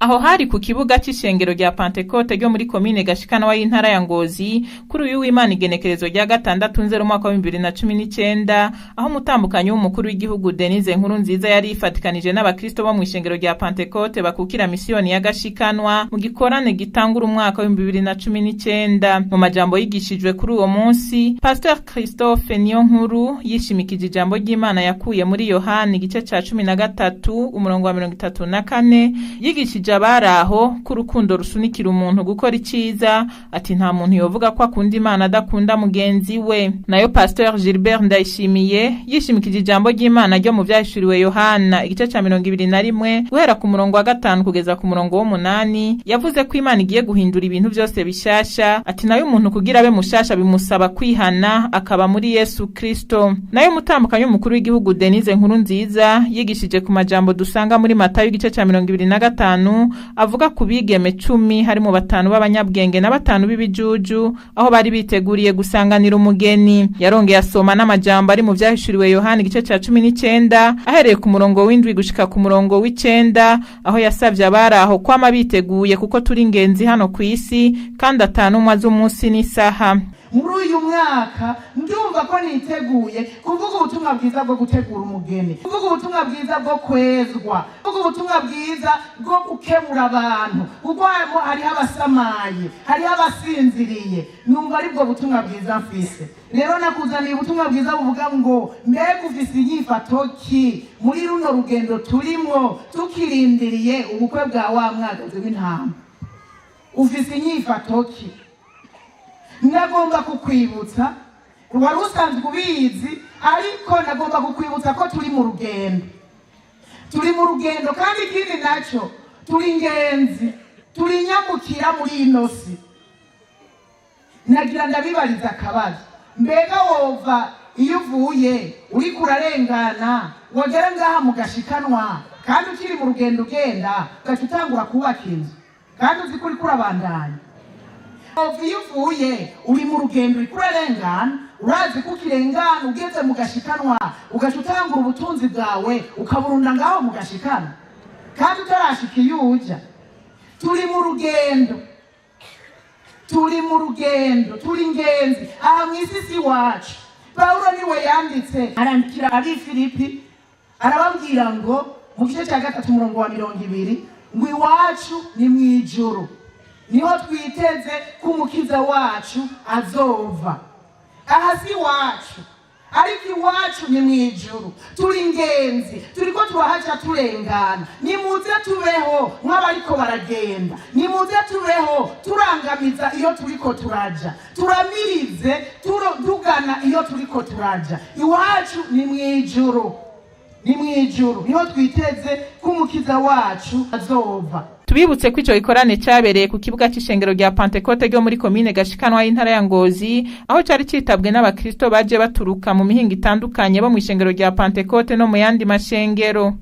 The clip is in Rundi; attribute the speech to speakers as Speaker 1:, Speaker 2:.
Speaker 1: Aho hari ku kibuga c'ishengero rya Pantekote ryo muri komine Gashikanwa y'intara ya Ngozi, kuri uyu w'Imana igenekerezo rya 6 Nzero umwaka wa 2019, aho umutambukanyi w'umukuru w'igihugu Denise Nkurunziza yari yifatikanije n'abakristo bo mw'ishengero rya Pantekote bakukira misiyoni ya Gashikanwa mu gikorane gitangura umwaka wa 2019. Mu majambo yigishijwe kuri uwo munsi, Pasteur Christophe Niyonkuru yishimikije ijambo ry'Imana yakuye muri Yohani igice ca 13 umurongo wa 34, yigishije abari aho ko urukundo rusunikira umuntu gukora iciza, ati nta muntu yovuga ko akunda Imana adakunda mugenzi we. Nayo Pasteur Gilbert Ndayishimiye yishimikije ijambo ry'Imana ryo mu vyahishuriwe Yohana igice ca 21 guhera ku murongo wa 5 kugeza ku murongo w'8, yavuze ko Imana igiye guhindura ibintu vyose bishasha, ati nayo umuntu kugira abe mushasha bimusaba kwihana akaba muri Yesu Kristo. Nayo umutambukanyi w'umukuru w'igihugu Denise Nkurunziza yigishije ku majambo dusanga muri Matayo igice ca 25, avuga ku bigeme 10 harimo 5 b'abanyabwenge na 5 b'ibijuju, aho bari biteguriye gusanganira umugeni. Yarongeye asoma n'amajambo ari mu vyahishuriwe Yohana igice ca 19 ahereye ku murongo w'7 gushika ku murongo w'9, aho yasavye abari aho kwama biteguye kuko turi ingenzi hano kw'isi kandi atanumwa z'umunsi n'isaha.
Speaker 2: Muri uyu mwaka ndumva ko niteguye kuvuga ubutumwa bwiza bwo gutegura umugeni, kuvuga ubutumwa bwiza bwo kwezwa, kuvuga ubutumwa bwiza bwo gukebura abantu, kuko hariho abasamaye, hariho abasinziriye. Numva aribwo butumwa bwiza mfise. Rero nakuzaniye ubutumwa bwiza buvuga ngo mbega ufise inyifato ki muri runo rugendo turimwo tukirindiriye ubukwe bwa wa mwagazi w'intama? Ufise inyifato ki? Nagomba kukwibutsa, wari usanzwe ubizi, ariko nagomba kukwibutsa ko turi mu rugendo, turi mu rugendo, kandi ikindi naco turi ingenzi, turi nyamukira muri ino si. Nagira ndabibariza akabazo, mbega wova iyo uvuye uriko urarengana wagera ngaha mu Gashikanwa kandi ukiri mu rugendo ugenda ugaca utangura kubaka inzu kandi uzi ko uriko urabandanya? Iyo uvuye uri mu rugendo uriko urarengana, urazi ko ukirengana ugeze mu Gashikanwa ugaca utangura ubutunzi bwawe ukaburunda ngaho mu Gashikanwa kandi utarashika iyo uja. Turi mu rugendo, turi mu rugendo, turi ingenzi aha mw'isi si iwacu. Pawulo niwe yanditse arandikira ab'i Filipi arababwira ngo mu gice cya 3 umurongo wa 20 ngo iwacu ni mw'ijuru, niho twiteze ko umukiza wacu azova. Aha si iwacu, ariko iwacu ni mw'ijuru. Turi ingenzi, turiko turahaca turengana. Nimuze tubeho nk'abariko baragenda, nimuze tubeho turangamiza iyo turiko turaja, turamirize tugana iyo turiko turaja. Iwacu ni mw'ijuru, ni mw'ijuru, niho twiteze ko umukiza wacu azova.
Speaker 1: Tubibutse ko ico gikorane cabereye ku kibuga c'ishengero rya Pantekote ryo muri komine Gashikanwa y'intara ya Ngozi, aho cari citabwe n'abakristo baje baturuka mu mihingo itandukanye bo mw'ishengero rya Pantekote no mu yandi mashengero.